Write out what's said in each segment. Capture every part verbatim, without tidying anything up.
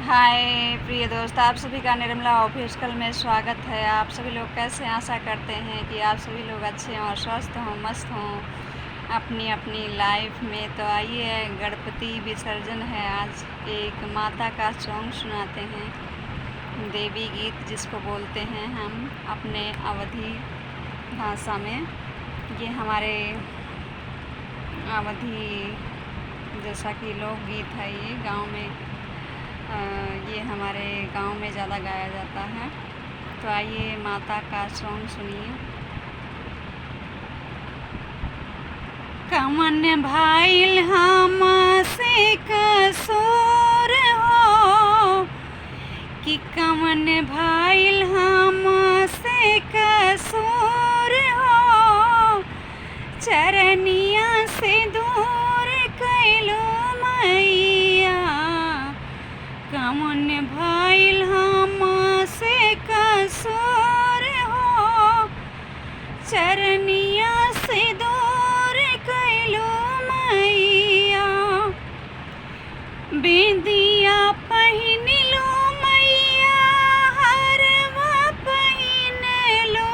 हाय प्रिय दोस्त, आप सभी का निर्मला ऑफिशियल में स्वागत है। आप सभी लोग कैसे हैं? आशा करते हैं कि आप सभी लोग अच्छे हों, स्वस्थ हों, मस्त हों अपनी अपनी लाइफ में। तो आइए, गणपति विसर्जन है आज, एक माता का सॉन्ग सुनाते हैं, देवी गीत जिसको बोलते हैं हम अपने अवधी भाषा में। ये हमारे अवधी जैसा कि लोकगीत है, ये गाँव में, अ, ये हमारे गाँव में ज़्यादा गाया जाता है। तो आइए, माता का सॉन्ग सुनिए। कमन भाइल हमसे कसूर हो, कि कमन भाइल हमसे कसूर हो, चरनिया से दूर कैलू मैया। कमन भाइल हमसे कसूर हो, चरनिया से दूर कैलू मैया। बेंदिया पहिनलू मैया, हरवा पहिनलू।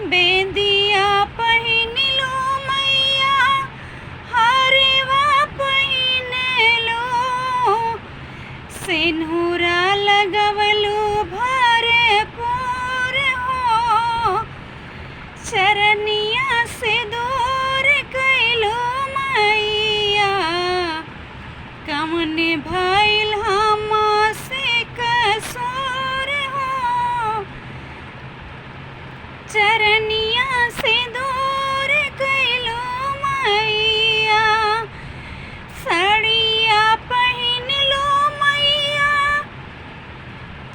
बेंदिया पहिनलू मैया, हरवा पहिनलू। सेन्हुरा लगवलू भरपूर हो, चरनिया से दूर कैलू मैया। कमन भाइल हमसे कसूर हो, चरनिया से दूर कैलू मैया। सड़िया पहिनलू मैया,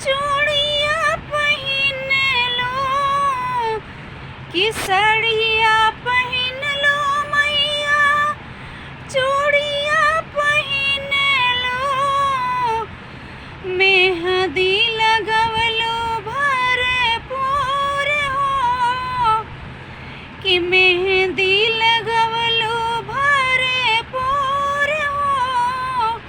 चूड़िया पहिनलू, कि सड़िया पहिनलू मैया, चूड़िया पहिनलू, मेहंदी लगवलू भरपूर हो, कि मेहंदी लगवलू भरपूर हो,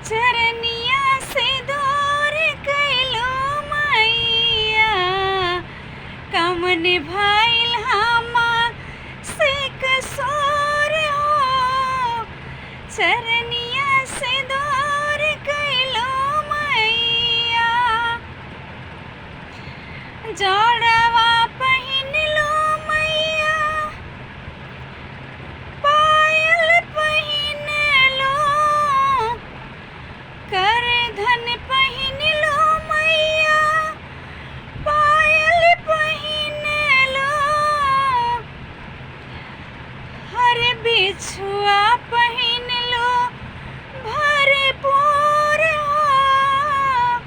चरनिया से दूर कैलू मैया। कमन भाइल हमसे कसूर हो, चरनिया से दूर कैलू मैया। जोड़वा पहिनलू मैया, पायल पहिनलू, करधन पहिनलू मैया, पायल पहिनलू। हर बिछुआ पहिनलू भरपूर हो,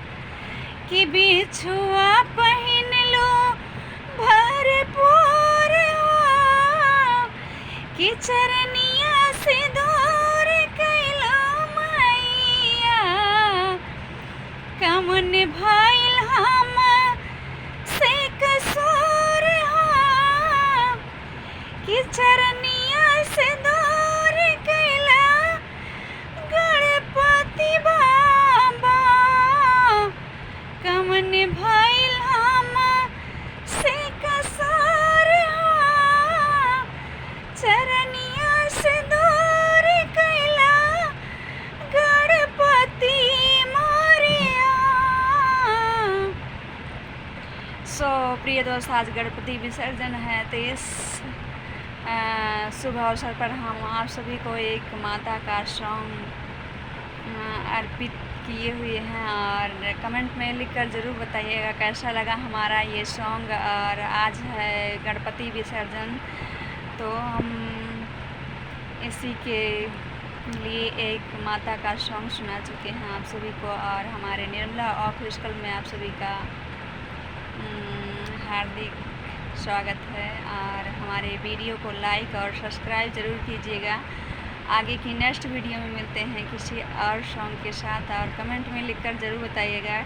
कि बिछुआ पहिनलू भरपूर हो, कि चरनिया से दूर कैलू मैया। कमन भाइल हमसे कसूर हो, कि चरनिया से दूर कैला गणपति बाबा। कमन भाइल हमसे कसूर हो, चरनिया से दूर कैला गणपति मोरिया। So प्रिय दोस्त, आज गणपति विसर्जन है, तो इस, अ, शुभ अवसर पर हम आप सभी को एक माता का सॉन्ग, अ, अर्पित किए हुए हैं और कमेंट में लिखकर ज़रूर बताइएगा कैसा लगा हमारा ये सॉन्ग। और आज है गणपति विसर्जन, तो हम इसी के लिए एक माता का सॉन्ग सुना चुके हैं आप सभी को, और हमारे निर्मला ऑफिशियल में आप सभी का, उम, हार्दिक स्वागत है, और हमारे वीडियो को लाइक और सब्सक्राइब ज़रूर कीजिएगा। आगे की नेक्स्ट वीडियो में मिलते हैं किसी और सॉन्ग के साथ, और कमेंट में लिखकर ज़रूर बताइएगा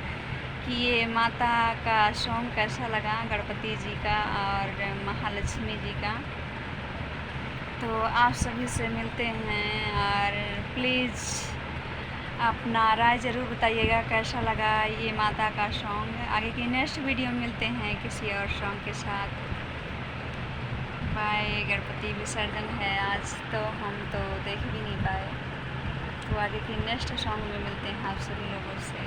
कि ये माता का सॉन्ग कैसा लगा, गणपति जी का और महालक्ष्मी जी का। तो आप सभी से मिलते हैं, और प्लीज अपना राय ज़रूर बताइएगा कैसा लगा ये माता का सॉन्ग। आगे की नेक्स्ट वीडियो में मिलते हैं किसी और सॉन्ग के साथ। बाय। गणपति विसर्जन है आज, तो हम तो देख भी नहीं पाए। तो आगे की नेक्स्ट सॉन्ग में मिलते हैं आप सभी लोगों से।